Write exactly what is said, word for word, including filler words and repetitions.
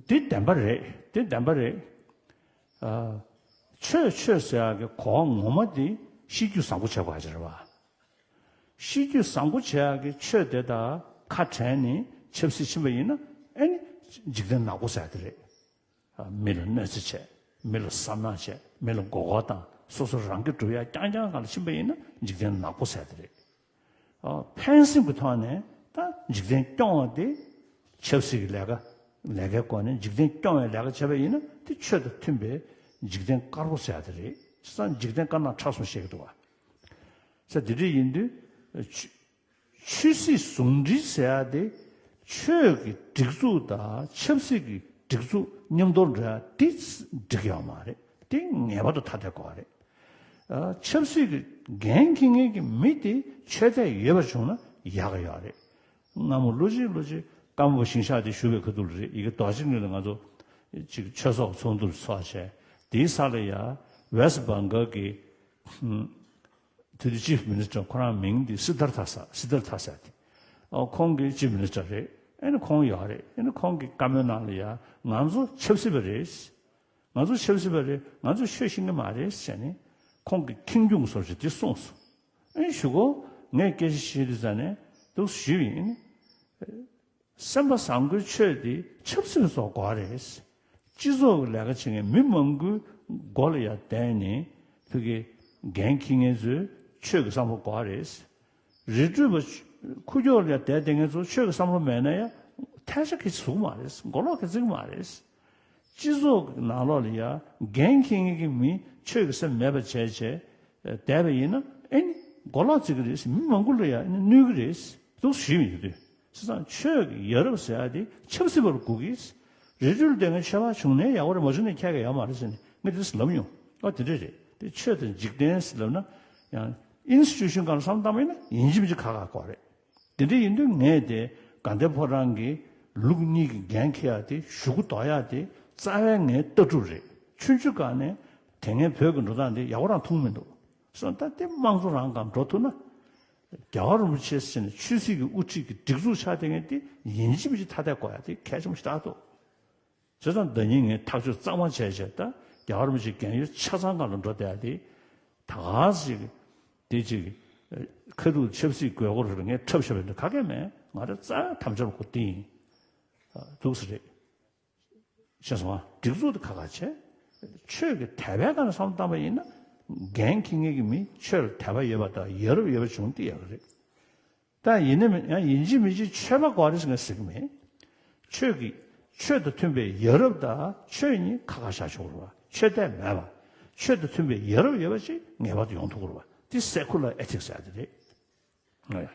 དེ་བདེན་པ་རེད། དེ་བདེན་པ་རེད། ཨ། ཆོས་ཆོས་ཟེར་ཡག་གི་གོ་བ་ངོ་མ་དེ་ཤེས་རྒྱུད་བཟང་པོ་བྱེད་དགོས་ཡག་ཅིག་རེད་བ། ཤེས་རྒྱུད་བཟང་པོ་བྱེད་ཡག་གི་ཆོས་དེ་དང་ཁ་བྲལ་ནས་ཆབ་སྲིད་ཕྱིན་པ་ཡིན་ན། ཨེ་ནི་འཇིག་རྟེན་ནག་པོ་ཟེར་ཡག་དེ་རེད། མི་ལ་གནོད་འཚེ་བྱས། མི་ལ་བསམ་ནག་བྱས། མི་ལ་མགོ་སྐོར་བཏང་། སོ་སོ་རང་གིས་སྒྲུབ་ཡག་རྐྱང་རྐྱང་སྒང་ལ་ཕྱིན་པ་ཡིན་ན་འཇིག་རྟེན་ནག་པོ་ཟེར་དེ་རེད། ཨ། ཕན་སེམས་ཀྱི་ཐོག་ནས་ད་འཇིག་རྟེན་སྐྱོང་བ་དེ་ཆབ་སྲིད་ཀྱི་ལས་ཀ། ལས་ཀའི་སྒོ་ནས་འཇིག་རྟེན་སྐྱོང་བའི་ལས་ཀ་བྱས་པ་ཡིན་ན་དེ་ཆོས་དང་མཐུན་པའི་འཇིག་རྟེན་དཀར་པོ་ཟེར་ཡག་དེ་རེད། བྱས་ཙང་འཇིག་རྟེན་དཀར་ནག་ཕྲ་གསུམ་བཤད་ཀྱི་འདུག་བ། ས་དེ་འདྲ་ཡིན་དུས། ཆོས་ཆོས་སྲིད་ཟུང་འབྲེལ་ཟེར་ཡག་དེ་ཆོས་ཀྱི་སྒྲིག་འཛུགས་དང་ཆབ་སྲིད་ཀྱི་སྒྲིག་འཛུགས་མཉམ་དུ་འགྲོ་ཡག་དེ་འགྲིག་ཡོད་མ་རེད། དེ་ངེས་པར་དུ་ཐ་དད་དགོས་པ་རེད། ཨ། ཆབ་སྲིད་ཀྱི་འགན་འཁྱེར་མཁན་གྱི་མི་དེ་ཆོས་དད་ཡོད་པ་བྱུང་ན་ཡག་གི་ཡོད་རེད། སྔ་མོ་ལོ་གཅིག་ལོ་གཅིག་ཀརྨ་པ་ཞིང་གཤེགས་དེ་བཞུགས་པའི་ཁ་ཐུག་ལ་རེད། ཡ་གི་རྡོ་རྗེ་གླིང་ལ་ང་ཚོ་ཅིག་ཆོས་ཚོགས་ཚོགས་འདུ་ཚོགས་བྱས། དེའི་ས་ལ་ཡ་ཝེ་སི་ཊི་བྷང་གལ་གྱི་དེ་དུས་ཅིཕ་མི་ནི་སི་ཊར། ཁོ་རང་མིང་འདི་སི་དྷར་ཐ་ས། སི་དྷར་ཐ་ས་དེ། ཨོ། ཁོང་གི་ཅིཕ་མི་ནི་སི་ཊར་རེད། ཨེ་ནི་ཁོང་ཡོད་རེད། ཨེ་ནི་ཁོང་གི་བཀའ་མོལ་ནང་ལ་ཡ། ང་ཚོ་ཆབ་སྲིད་པ་རེད། ང་ཚོ་ཆབ་སྲིད་པ་རེད། ང་ཚོ་ཆོས་ཤེས་ཀྱི་མ་རེད་ཟེར་ནས་ཁོང་གི་ཁེངས་སྐྱུང་བཟོ་ཞིག་དེ་གསུངས་སོང་། ཨེ་ཞུ་གོ། ངས་སྐད་ཆ་བཤད་དུས་ཙ་ནས་འདུག་ཞུས་པ་ཡིན། སེམས་པ་བཟང་པོའི་ཆོས་དེ་ཆབ་སྲིད་པ་ཚོ་དགོས་རེད། སྤྱི་ཚོགས་ཀྱི་ལས་ཀ་བྱེད་མཁན་མི་མང་པོའི་མགོ་ལ་ཡར་བསྡད་ནས་ཕ་གི་འགན་འཁྱེར་མཁན་ཚོས་ཆོས་ཀྱི་བསམ་བློ་དགོས་རེད། རི་ཁྲོད་པ་ཁུག་ཀྱོག་ལ་ཡར་བསྡད་བསྡད་མཁན་ཚོ་ཆོས་ཀྱི་བསམ་བློ་མེད་ན་ཡང་ཐལ་ཆ་ག་ཚོད་ཟུག་མ་རེད། མགོ་ལོག་ག་ཚོད་མ་རེད། སྤྱི་ཚོགས་ཀྱི་ནང་ལོགས་ལ་ཡ་འགན་འཁྱེར་མཁན་གྱི་མི་ཆོས་ཀྱི་སེམས་མེད་པ་བྱས་བྱས་བསྡད་པ་ཡིན་ན། ཨེ་ནི་མགོ་ལོག་བརྩི་གི་རེད། མི་མང་པོ་ལ་ཡ་ཨེ་ནི་གནོད་ཀྱི་རེད། འདུག་ཞུས་ཡོད་དུས། བྱས་ཙང་ཆོས་ཀྱི་ཡ་རབས་ཟེར་ཡ་དེ་ཆབ་སྲིད་པ་ལ་དགོས་ཀྱི། རི་ཁྲོད་ལ་བསྡད་མཁན་ཆོས་པ་བྱུང་ནའི་ཡག་པོ་རེད། མ་བྱུང་ནའི་ཁྱད་ཀྱང་ཡོད་མ་རེད་ཟེར་ནས་ངས་དེ་ལབ་མྱོང་། ཨ། དེ་འདྲ་རེད། དེ་ཆོས་དང་འཇིག་རྟེན་ཟེར་ལབ་ན་ཡང་ཨིན་སི་ཊི་ཊུ་ཤན་སྒང་ལ་བསམ་བློ་བཏང་བ་ཡིན་ན་ཡིན་གཅིག་མིན་གཅིག་ཁག་ཁག་དགོས་རེད། དེ་འདྲ་ཡིན་དུས་ངས་དེ་དགའ་ལྡན་ཕོ་བྲང་གི་ལུགས་གཉིས་ཀྱི་འགན་འཁྱེར་ཡག་དེ་གཞུག་གུ་ལྡོག་ཡག་དེ་རྩ་བའི་ངའི་ལྟ་གྲུབ་རེད། ཆུང་ཆུང་སྒང་ནས་དེ་སྔའི་བོད་ཀྱི་འགྲོ་སྟངས་དེ་ཡག་པོ་རང་མཐོང་མི་འདུག་སོང་། ད་དེ་དམངས་གཙོ་རང་སྒང་འགྲོ་ཐུབ་ན། རྒྱལ་བ་རིན་པོ་ཆེ་ཟེར་ནས་ཆོས་སྲིད་ཀྱི་དབུ་ཁྲིད་ཀྱི་སྒྲིག་འཛུགས་ཆགས་བསྡད་མཁན་དེ་ཡིན་གཅིག་མིན་གཅིག་ཐ་དད་དགོས་ཡག་དེ་གལ་ཆེན་པོ་ཞེ་དྲག་འདུག་བྱས་ཙང་ཟླ་ཉིན་ངས་ཐག་གཅོད་གཙང་མ་བྱས་བྱས། ད་རྒྱལ་བ་རིན་པོ་ཆེ་རྒན་ཡོལ་ཆ་ཚང་སྒང་ལ་འགྲོ་བསྡད་ཡག་དེ། ད་ག་ཟིག་དེ་ཅིག་ཁ་ཐུག་ཆབ་སྲིད་དགོས་མཁོ་རེད། ངས་འཁྲབ་བཞག་པ་འདི་ག་གེ་མེད། ང་རང་རྩ་དམ་བཅའ་ཁོ་དེ་ཡིན། འདུག་ས་རེད། ཤེས་སོང་ང་། སྒྲིག་འཛུགས་དེ་ཁག་ཁག་བྱས། ཆོས་ཀྱི་དད་པའི་སྒང་ནས་བསམ་བློ་བཏང་པ་ཡིན་ན། འགན་འཁྱེར་མཁན་གྱི་མི་ཆོས་ལ་དད་པ་ཡོད་པ་དང་ཡ་རབས་ཡོད་པ་བྱུང་དེ་ཡག་གི་རེད། ད་ཡིན་ན་མིན་ཡང་ཡིན་གཅིག་མིན་གཅིག་ཆོས་པ་དགོས་རེད་ཟེར་ང་ཟེར་གི་མེད། ཆོས་ཀྱི་ཆོས་དང་མཐུན་པའི་ཡ་རབས་དང་ཆོས་གཉིས་ཁ་ཁ་བཞག་ཆོག་གི་རེད་བ། ཆོས་དད་མེད་པ། ཆོས་དང་མཐུན་པའི་ཡ་རབས་ཡོད་པ་ཅིག་ངེས་པར་དུ་ཡོང་ཐུབ་ཀྱི་རེད་བ། དེ་སེ་ཁུ་ལར་ཨེ་ཐིག་སི་ཟེར་ཡག་དེ་རེད།